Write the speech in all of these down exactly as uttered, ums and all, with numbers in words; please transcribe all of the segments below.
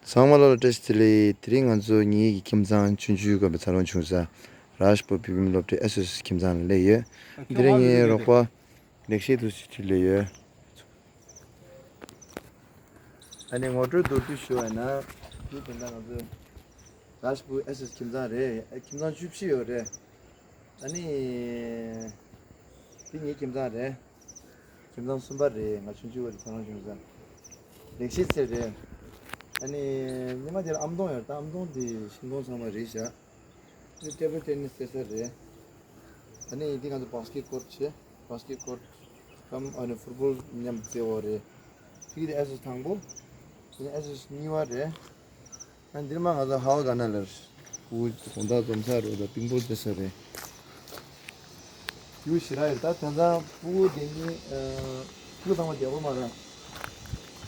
ཚང་མ་ལ་བཀྲ་ཤིས་བདེ་ལེགས། དེ་རིང་ང་ཚོ་ངེད་ཀྱི་ཁྱིམ་ཚང་ཆུང་ཆུང་གི་འཚར་ལོངས་བྱུང་ས་རཱཇ་པུར་བོད་ཁྱིམ་སློབ་གྲྭའི་ཨེ་སི་ཨེ་སི་ཁྱིམ་ཚང་ལ་སླེབས་ཡོད། འདི་རིང་ངའི་རོགས་པ་ལེགས་བཤད་དུ་ཞིག་ཁྲིད་སླེབས་ཡོད། ཨ་ནི་ངོ་སྤྲོད་མདོར་བསྡུས་ཞུ་བ་ན། འདི་དེ་འདྲ་ང་ཚོ་རཱཇ་པུར་ཨེ་སི་ཨེ་སི་ཁྱིམ་ཚང་རེད། ཨ་ཁྱིམ་ཚང་བཅུ་བཞི་ཡོད་རེད། ཨ་ནི་འདི་ངའི་ཁྱིམ་ཚང་རེད། ཁྱིམ་ཚང་གསུམ་པ་རེད། ང་ཆུང་ཆུང་བ་དེ་ཚང་མ་ཆུང་ཚང་། ལེགས་བཤད་ཚེ་རེད། ཨ་ནི་ཉི་མ་དེར་ཨམ་སྟོང་ཡོད་རེད། ད་ཨམ་སྟོང་དེ་ཤིང་སྡོང་ཚང་མ་རེད་ཤག་འདི་ཊེ་བལ་ཊེ་ནིས་རྩེ་ས་རེད། ཨ་ནི་འདི་ང་ཚོ་བཱ་སི་ཀེ་ཊི་ཀོར་ཊི་བྱས། བཱ་སི་ཀེ་ཊི་ཀོར་ཊི་ཀམ་ཨ་ནི་ཕུཊ་བོལ་མཉམ་རྩེ་བ་རེད། ཕི་དེ་ཨེ་སི་ཨེ་སི་དང་པོ། དེ་ནས་ཨེ་སི་ཨེ་སི་གཉིས་པ་རེད། ཨ་འདིར་མ་ང་ཚོ་ཧ་ཝ་ག་ན་ལར་བུ་དགོང་དག་འཛོམས་ས་རེད། ད་པིང་པོང་རྩེ་ས་རེད། ཡུལ་ཞེ་དྲག་ཡོད། ད་དེང་སང་སྤུ་གུ་དེ་གཉིས་སྤུ་གུ་ཚང་མ་བདེ་པོ་མ་རེད།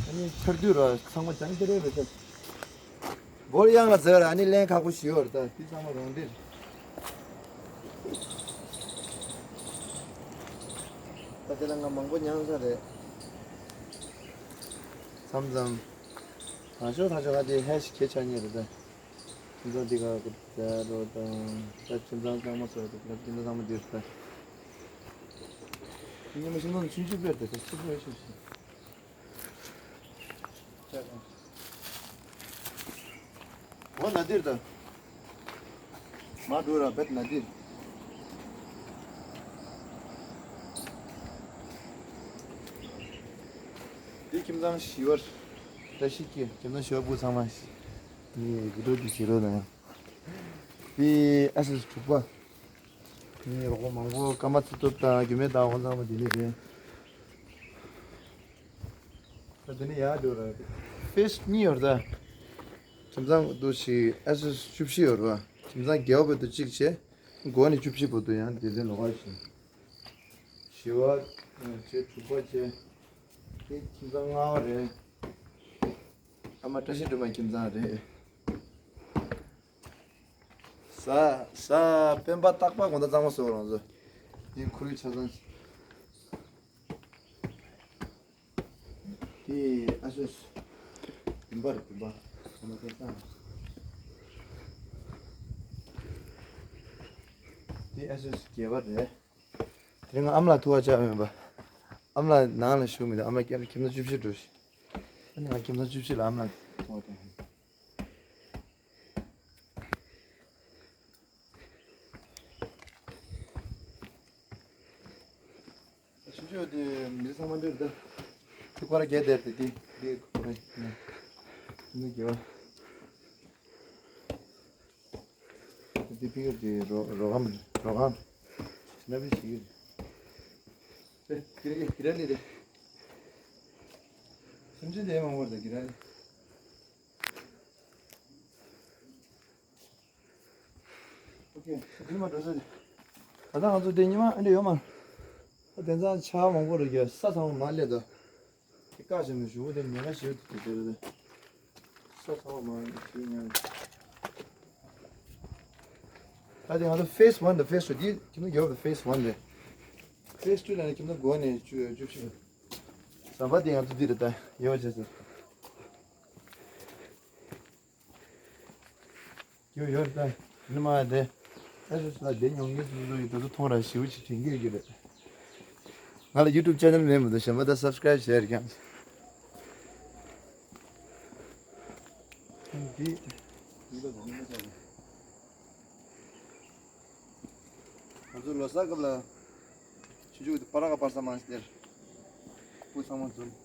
ཨ་ནི་ཆར་དུས་ར་ཚང་མ་ཅང་ཏེ་རེ་རེད་ཤག་སྒོ་གཡང་ལ་ཟེར་ར། ཨ་ནི་ལེན་ཁག་པོ་ཞིག་ཡོད་རེད། ད་དེ་ཚང་མ་རོང་འདིར། ད་དེ་ལ་ང་མང་པོ་མྱངས་ས་རེད། མཚམས་མཚམས། ད་ཆོག་ད་ཆོག་ང་དེ་ཧེ་ཤི་ཁེ་ཆ་ཉེ་རེད་ད། ཁྱིམ་ཚང་འདི་ག་གི་ད་རོ་དང་། ད་ཁྱིམ་ཚང་ཚང་མ་ཚོ་ད་ཁྱིམ་ཚང་ཚང་མ་འདིར་ད། ཉི་མ་ཤིང་ཚང་ཆུང་ཆུང་པོས་ད་ད་ཆུ་པོ་ཤིང་ཤིང་། འོ་ན་འདིར་ད། མ་འགྲོ་ར་བེད་ན་འདིར། འདི་ཁྱིམ་ཚང་བཞི་བར། བཀྲ་ཤིས་ཀྱི་ཁྱིམ་ཚང་བཞི་བ་བུ་ཚང་མ་ཤི། ནི་དགུ་འགྲོ་གི་བྱེད་རོགས་དང་། འདི་ཨ་སི་དྲུག་པ། ནི་རོགས་པ་མང་པོ་ཀརྨ་ཚེ་སྟོབས་དང་རྒྱུད་སྨད་དང་ཁོང་ཚང་མ་འདི་ནས་རེད། ད་འདི་ནས་ཡར་འགྲོ་ར། ཕེ་སི་གཉིས་ཡོད་རེད་ད། ཁྱིམ་ཚང་དུ་ཞིག་ཨ་སི་བཅུ་བཞི་ཡོད་རེད་བ། ཁྱིམ་ཚང་བརྒྱད་པ་བར་དུ་གཅིག་བྱས། འགོ་ནས་བཅུ་བཞི་བར་དུ་ཡང་སྡེ་ཚན་ལོགས་ཀ་བྱས། བཞི་བ་བྱས། དྲུག་པ་བྱས། དེ་ཁྱིམ་ཚང་ལྔ་པ་རེད། ཨ་མ་བཀྲ་ཤིས་སྒྲོལ་མ་ཁྱིམ་ཚང་རེད། ས་ས་སྤེན་པ་སྟག་པ་དགོང་དག་གཙང་མ་བཟོ་རང་བཟོ། དེ་ཁོར་ཡུག་ཆ་ཚང་། དེ་ཨ་སོས། བུམ་པ་རེད་བུམ་པ། ཨ་མ་སྐལ་བཟང་། དེ་ཨ་སོས་རྒྱལ་བ་རེད། དེ་རིང་ཨ་མ་ལགས་ཐུག་པ་བཅར་ཡོང་པ། ཨ་མ་ལགས་ནང་ལ་བཞུགས་མི་འདུག་ཨ་མ་ལགས་ཁྱིམ་ཚང་བཅུ་བཞི་འགྲོ་ཞིག་ཨ་ནི་ང་ཁྱིམ་ཚང་བཅུ་བཞི་ལ་ཨ་མ་ལགས་ཐུག་པ་དང་། ཆུང་ཆུང་དེ་མི་ཚང་མ་འདིར་འདུག་དེ་ཁོ་ར་རྒྱལ་དེར་དེ་དེ་དེ་ཁོ་ར་ནས་ནས་རྒྱལ་བ། དེ་ཕི་གར་དེ་རོ་རོ་གམ་རོ་གམ་ན་བི་ཞིག་རེད། དེ་དེ་ར་ནི་རེད། སུམ་ཅུ་དེ་མང་བར་དེ་གི་ར་ནི། ཨོ་ཁེ། ཉི་མ་འགྲོ་ས་རེད། ད་ལྟ་ང་ཚོ་དེ་ཉི་མ་ཨ་འདྲ་ཡོད་མ་རེད། ད་དེང་སང་ཆར་མང་པོ་རེད་རྒྱུ་ས་ཚང་མ་མར་སླེབས་འདུག་དེ་བཀག་བྱས་ནས་ཞུ་བོ་དེ་ཉེན་ཁ་ཞེ་པོ་དེ་དེ་རེད། ས་ཚང་མ་མར་ཞུ་ཉན། ད་དེ་ང་ཚོ་ཕེ་སི་ཝན་དང་ཕེ་སི་ཊུ་དེ་ཁྱིམ་ཚང་རྒྱབ་ལ་ཕེ་སི་ཝན་རེད། ཕེ་སི་ཊུ་ལ་ནི་ཁྱིམ་ཚང་འགོ་ནས་བཅུ་བཅུ་བཞི། ཟམ་པ་དེ་ང་ཚོ་འདི་རེད་ད་ཡོད་བྱས་ཟེར། ཡོད་ཡོད་ད། ནི་མ་དེ། ཨ་ཞུ་ས་དེ་ཉོང་ཉེ་ཚོ་ཚོ་ཡི་དེ་ཚོ་མཐོང་ར་ཞིའུ་ཅིག་དྲན་གྱི་ཡོད་ཀྱི་རེད། ང་ལ་ཡུ་ཊུབ་ཅེ་ནལ་མེད་མི་འདུག་གཞན་པ་ད་སབ་སི་ཀ་རེབ་བྱས་རེད་ཀྱང་། འདི། ང་ཚོ་ལོ་གསར་སྐབས་ལ་ཆུང་ཆུང་གི་པ་ར་ག་པར་ས་མང་ཞིག་སྟེར། སྤུ་ཚང་མ་འཛོམས།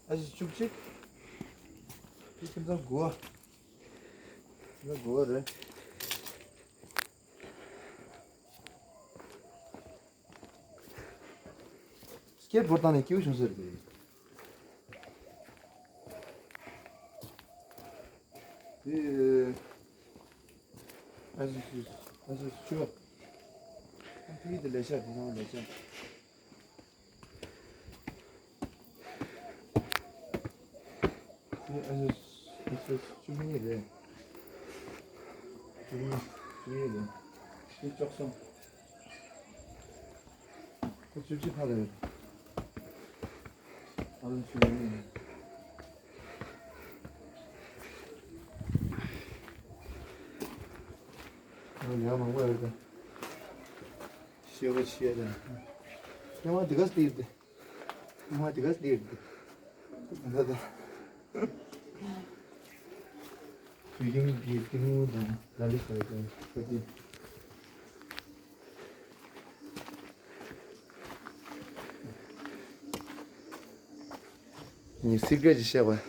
ཨ་ཅེ་བཅུ་གཅིག་དེ་ཁྱིམ་ཚང་དགུ་བ། ཁྱིམ་ཚང་དགུ་བ་རེད། སྐེད་པོར་བཏང་ནས་སྐྱིད་པོ་བྱུང་ཟེར་གི་རེད། དེ་ཨ་ཅེ་ཨ་ཅེ་བཅུ་བ། ཨ་ཕི་དེ་ལས་ཤ་དེ་ཚང་ལས་ཤ། དེ་ཨ་ཅེ་ཨ་ཅེ་བཅུ་གཉིས་རེད། བཅུ་གཉིས་བཅུ་གཉིས་རེད། དེ་བཅུ་གསུམ། བཅུ་གཅིག་ཕ་ལ་ཡོད། ཨ་ལུ་ཆུ་ཡིན། ཨ་ལུ་ཡང་མང་པོ་ཡོད་ད། ཤེས་པ་ཆེ་ད། ཉི་མ་འདི་ག་སྟེར་ཏེ། ཉི་མ་འདི་ག་སྟེར་ཏེ། ད་ད། བོད་ཁྱིམ་གྱི་གཏིང་རིང་དང་ལ་ལི་ཁ་དང་ཁ་ཅིག་ངས་སི་ཀྲེ་ཊི་ཅིག་བཤད་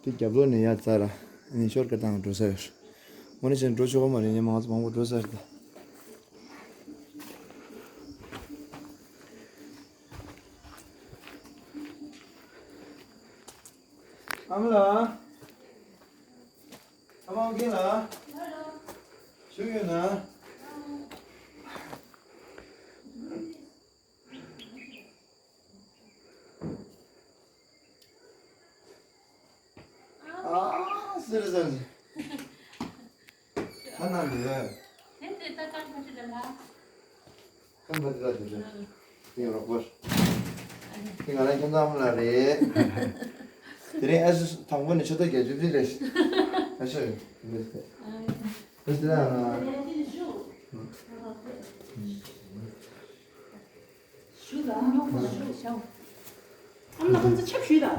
པ། དེ་རྒྱབ་ལོགས་ནས་ཡར་འཛེགས་ར། ཨ་ནི་ཤོར་ཀ་ཊི་བཏང་འགྲོ་ས་ཡོད། འོ་ན་ཅན་འགྲོ་ཆོག་གི་མ་རེད། ངས་མང་ཚོ་མང་པོ་འགྲོ་ས་རེད་ད། ཨ་མ་ལགས། ཨ་མ་ཨོ་རྒྱན་ལགས། བཞུགས་ཡོད་ན། ཨ་ཟེར་ཟེར། ཁ་ནང་དུ་ཡོད། དེ་དེ་ད་ཀར་ཕ་ཆུ་ལ་ལ། ཁ་ཕ་ཆུ་ལ་དེ་རེད། དེ་རོགས་པར། དེ་ང་རང་ཁྱིམ་ཚང་ལ་རེད། དེ་རིང་ཨ་སུ་དང་པོ་ནས་ཆུ་ཚོད་བརྒྱད་ཅུ་ཙམ་རེད། ཨ་ཤོ། ཨ་སུ་ལ། ཞུ་དང་། ཨ་མ་ཁོང་ཚོ་ཆབ་ཞུས་དང་།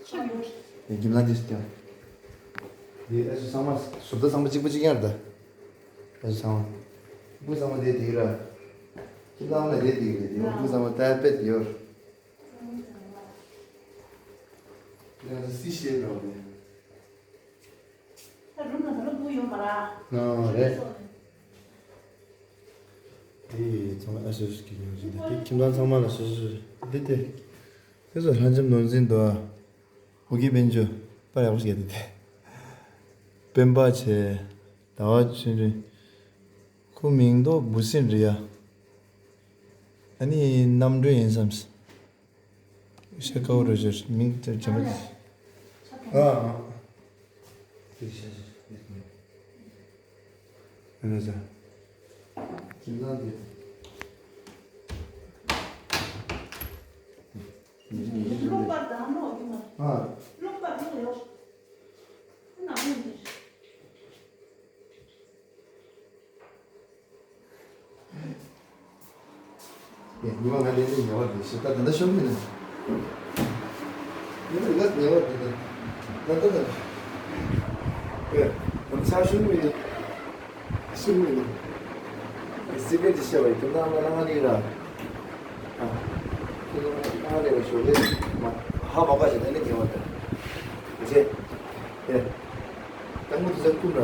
ཆབ་ཡོད། ཡིན་གྱི་མ་འདི་སྟེ། འདི་ཨ་ཚང་མ་བཟོ་ལྟ་ཚང་མ་གཅིག་པ་གཅིག་རྐྱང་རེད་ད། ཨ་ཚང་མ། སྤུ་ཚང་མ་དེ་དེ་ར། ཁྱིམ་ཚང་མ་དེ་དེ་རེད། དེ་སྤུ་ཚང་མ་ཏལ་པེད་ཡོད། དེ་ང་ཚོ་སི་ཤེལ་འདྲ་བོ་རེད། ད་རུམ་ལ་ད་ལོ་སྤུ་ཡོང་མ་ར། ཨ་རེད། དེ་ཚང་མ་ཨ་སོ་སོ་གི་ཡོང་བཞིན་དེ་ཁྱིམ་ཚང་ཚང་མ་ལ་སོ་སོ་སོ་དེ་དེ། དེ་ཚོ་ལྷ་འཇམ་ནོར་འཛིན་འདུག་ཨ། ཨོ་རྒྱན་དཔལ་འབྱོར་པར་ཡག་པོ་ཞིག་རྒྱག་དེ་དེ། སྤེན་པ་བྱས། ཟླ་བ་ཆོས་སྒྲོན། ཁོ་མིང་འདོགས་འབུ་སྲིན་རེད་ཡ། ཨ་ནི་རྣམ་གྲོལ་ཡིན་བསམ། ཤ་ཀའོ་རོ་ཇར་མིང་དེ་བྱས་པ་དེ། ཨ་ཨ། དེ་ཤ་ཤ་ཤ། ཨ་ནི་ཟ། ཁྱིམ་ཚང་དེ། ལུང་པར་དང་ནོ་ཡིན་མ། ཨ། ལུང་པར་ཡོང་ཡོད། ཁོ་ནང་མི་འདིར། ཉི་མ་ང་ལས་ནས་ཉལ་བ་རེད་ཞེས་ད་ད་ལྟ་ཤོར་མིན་ན། ཉི་མ་ང་ཉལ་བ་རེད་ད་ད་ད། ཨེ། ང་ཚ་ཤོར་མིན་ན། ཤོར་མིན་ན། སི་ཀྲེ་ཊི་བཤད་པ་ཡིན་ད་ང་ང་ནི་ར། ཨ། ང་ལས་པ་ཤོར་གི་མ། ཧ་མ་གོ་ཞེས་ད་ནི་ཉལ་བ་རེད། ཟེ། ཨེ། དང་པོ་དུས་ཚོད་ཀུན་ལ།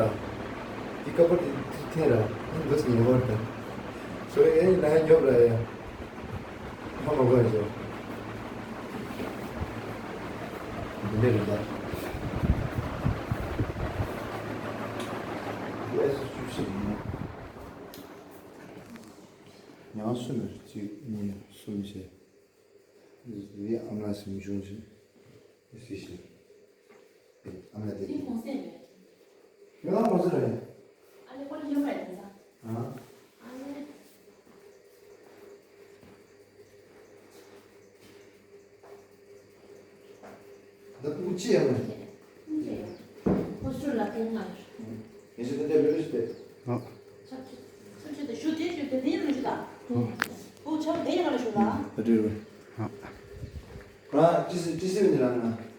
འདི་ཀ་པར་འདི་འཐེན་ར། འདི་འདུག་ཉེ་བར་དུ། ཚོ་ཡ་ཡིན་ན་ཡ་ཉོབ་ར་ཡ། ཧ་མ་གོ་ཡ་ཆོ། འདི་འདྲ་རེད་ད། འདི་ཨེ་སི་བཅུ་བཞི་ཡིན་ན། ཡང་སུ་ནས་གཅིག་གཉིས་གསུམ་བྱས། འདི་ཨ་མ་སེམས་ཆུང་ཆེ། སི་ཤི། ཨ་མ་དེ། དེ་གོང་ཚད་རེད། ཡང་གོང་ཚད་རེད། ཨ་ལེ་ཁོ་ལ་ཡོད་མ་རེད་ད། ཨ། ཨ་ལེ། ད་ཕྲུ་གུ་ཅི་ཡང་མ་རེད། ཁོ་ཚོ་ལ་ཕན་ཐོགས། ངེད་ཚོ་ད་ལྟ་ལོས་ཞིག་དེ། ཨ། ཆབ་ཆུ། ཆབ་ཆུ་དེ་ཞུ་དེ་ཞུ་དེ་དེ་ཡིན་རུ་ཞུ་དང་། ཨོ་ཆབ་དེ་ཡིན་ང་ལ་ཞུ་དང་། ཨ་འདྲ་རེད། ཨ། རང་ཅི་སི་ཅི་སི་ཡོད་ནི་རང་ན།